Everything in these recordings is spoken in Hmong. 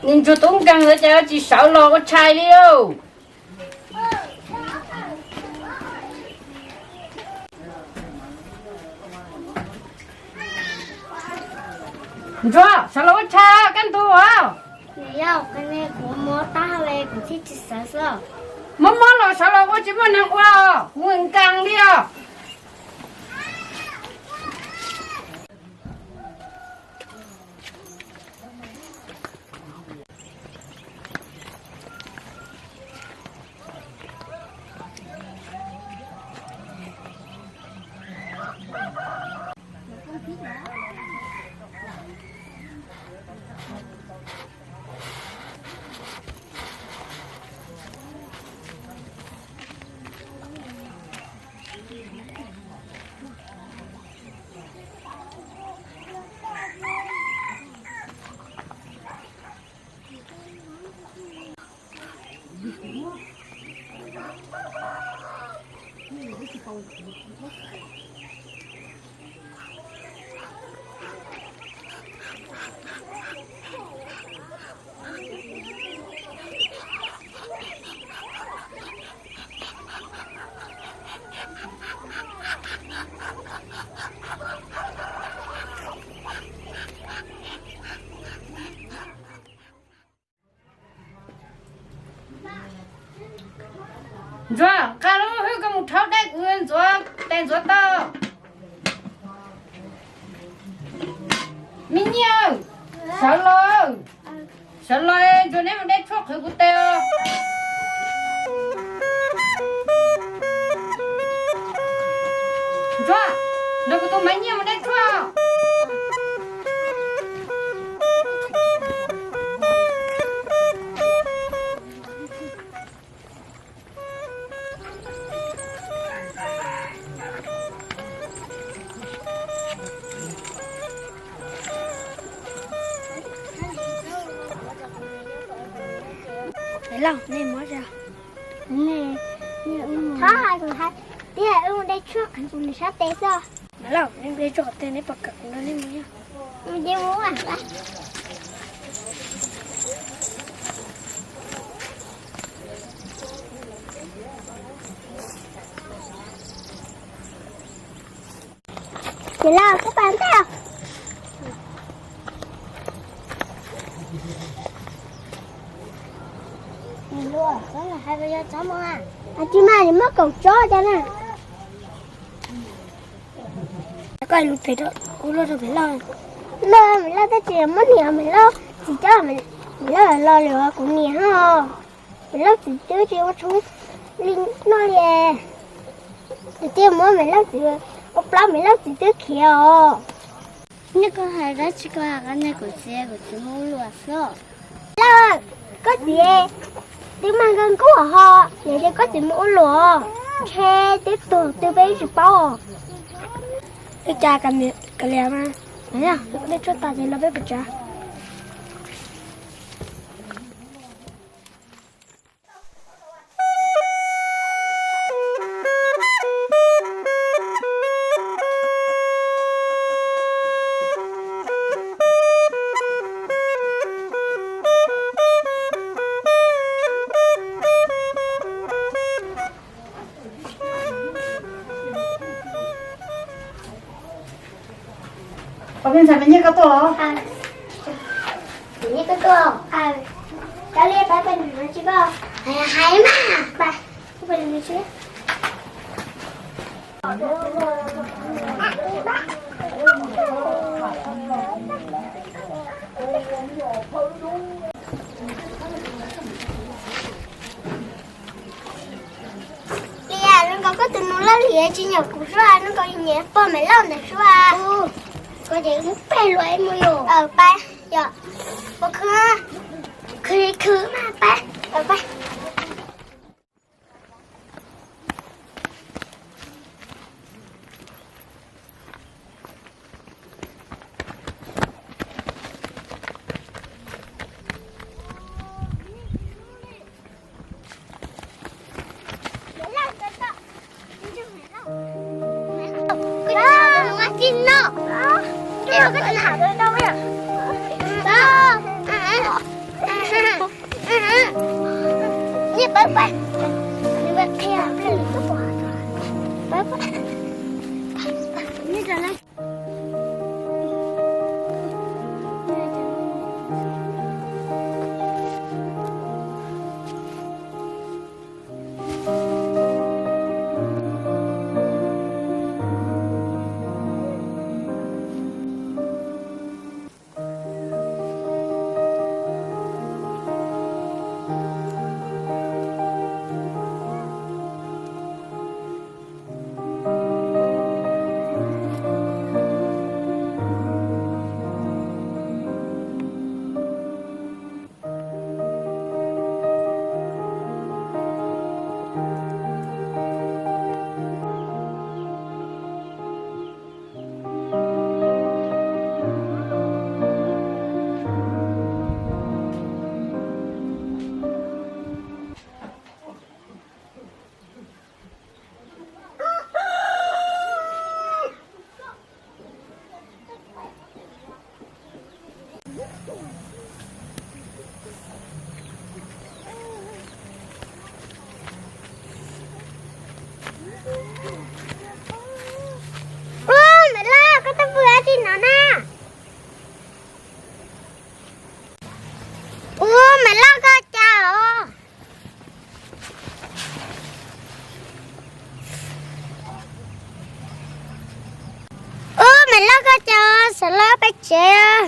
Niag ntsuag tub nkeeg ntawd cas tsis sawv los ua tshais li lauj? Ntsuag, sawv los ua tshais kaj ntug os. Mob mob los sawv los ua, tsis muaj neeg ua, kuv nkeeg li os. Ntsuag, nqa lub hwj koj mus rhaub dej kuv ntxuav tes ntxuav taw. Me nyiaj, sawv los, sawv los, ntsuag neb mus dej tshuaj qhwv kuv tes os. Ntsuag, nrog kuv tus Maiv Nyiaj mus dej tshuaj. Maiv Lauj, nej muab, thov hais kuv hais tias wb mus dej tshuaj qhwv kuv tus sab tes xwb. Maiv Lauj, nej mus dej tshuaj qhwv tes neb puas kam kuv nrog nej mus? Ces los koj pas ntej. Tsis mas nws muab kaum tsob cov na. Koj lus pem rau kuv, loj rau Maiv Lauj. Loj, Maiv Lauj twb tsis muab niam Maiv Lauj txiv coj, Maiv Lauj los lwm kuv niam ho. Maiv Lauj txiv twb tsis ua tshoob li no li. Kuv thiaj muab Maiv Lauj txiv ua plaub, Maiv Lauj txiv twb khiav os. Nej koj hais dab tsi, koj hais qab niag kuv txiv, kuv txiv muab ua luam xwb. Lauj, koj txiv twb mag nkauj nkauj ho, yog tias koj txiv muab ua luam, ntshe twb tuag twb peb tsis paub. Ua cas Kav liam mas, dej tsuag tas ces los peb pem tsev. Peb ntxhais, peb nyiaj koj tuaj los? Peb nyiaj koj tuaj. Cov liab pab peb nyiaj tsis koj. Hais mas, pab peb nyiaj tsis. Liam, zoo nkaus koj tus nus loj li tsis nyiam kuv sua, zoo nkaus nyiam pog Maiv Lauj ntawd sua. Koj ces muab peb luag ib mus yus. Pab, yog, ua khwv, khwv khwv mas pab, pab. Ub, Maiv Lauj, koj tuaj pw dab tsi no na? Ub, Maiv Lauj koj cas os? Ub, Maiv Lauj koj cas, sawv los peb tsev.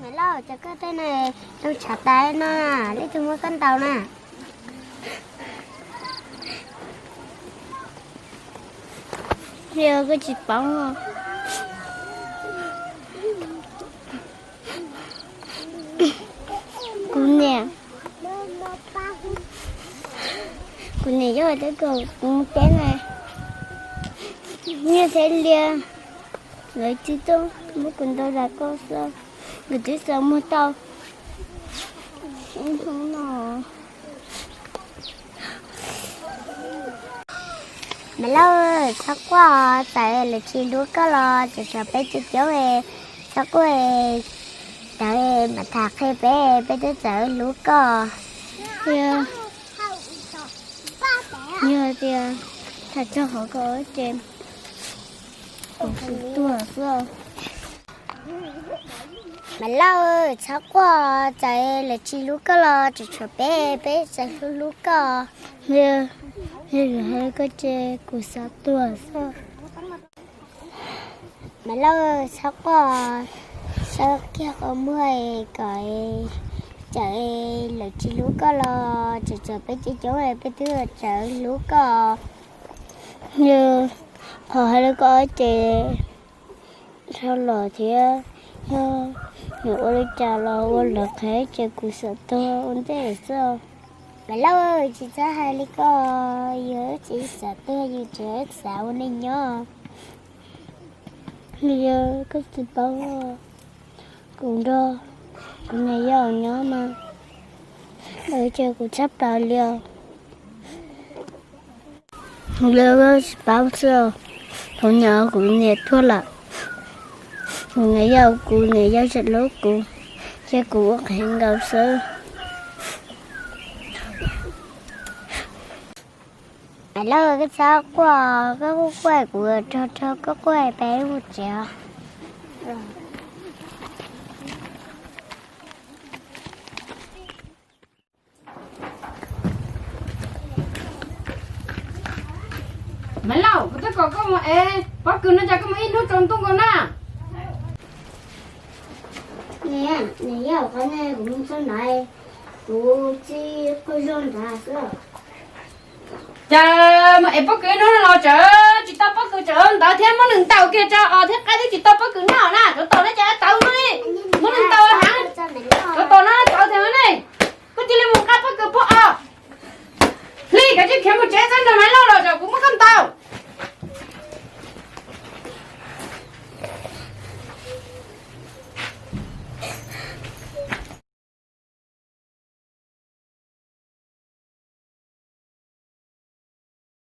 Maiv Lauj, cas koj tej no zoo tshav tas no, leej twg muab koj ntaus na? Yog koj tsis paub. Kuv niam, kuv niam yog tus kom kuv mus teb na, nyiaj thiab liaj, lawv tsis tuaj muab kuv ntaus zam koj xwb, kuv twb xav muag tau ib hnub no. Maiv Lauj, txhob quaj, txawm lawv tsis hlub koj los tseem tshuav peb cov coob, txhob quaj, txawm mam tham qhia peb, peb twb txawm hlub koj. Yog tias tham txog qhov ko ces kuv xav tuag xwb. Maiv Lauj, txhob quaj, txawm lawv tsis hlub koj los tseem tshuav peb, peb txawm hlub hlub koj. Yog, yog yuav hais koj ces kuv xav tuag xwb. Maiv Lauj, txhob quaj, Tau kiag qhov muag kom tsawv lawv tsis hlub koj los tseem tshuav peb coob coob peb twb tsawv hlub koj. Yog qhov hais li koj ces dhau los thiab, yog nws ua li cas los ua lawv qhev ces kuv xav tuag ua ntej xwb. Lauj, tsis txhob hais li koj, yus tsis xav tuag, yus tseem xav ua neej nyob. Yog koj tsis paub, kuv nrog kuv niam yau nyob mas lawv cem kuv tshaj plaws li os. Yog koj tsis paub xwb, thaum ntawd kuv niam tuag lawm, kuv niam yau, kuv niam yau tseem hlub kuv, ces kuv ua qhev nkaus xwb. Lauj, koj txhob quaj, koj quaj quaj kuv rog rog koj quaj peb mus tsev. Maiv Lauj, kuv twb kom koj mus ev pob kws no cas koj mus ib hnub tsaus ntuj nkaus na? Niam, niam yau, qhov no kuv mus txog ntawd kuv txij quaj zog ntawd xwb. Cas mus ev pob kws ib hnub no los tseem tsis tau pob kws, tseem ntawd thiab muab nws ntaus kiag tso os thiab qaib twb tsis tau pob kws noj na, tsov tom no cas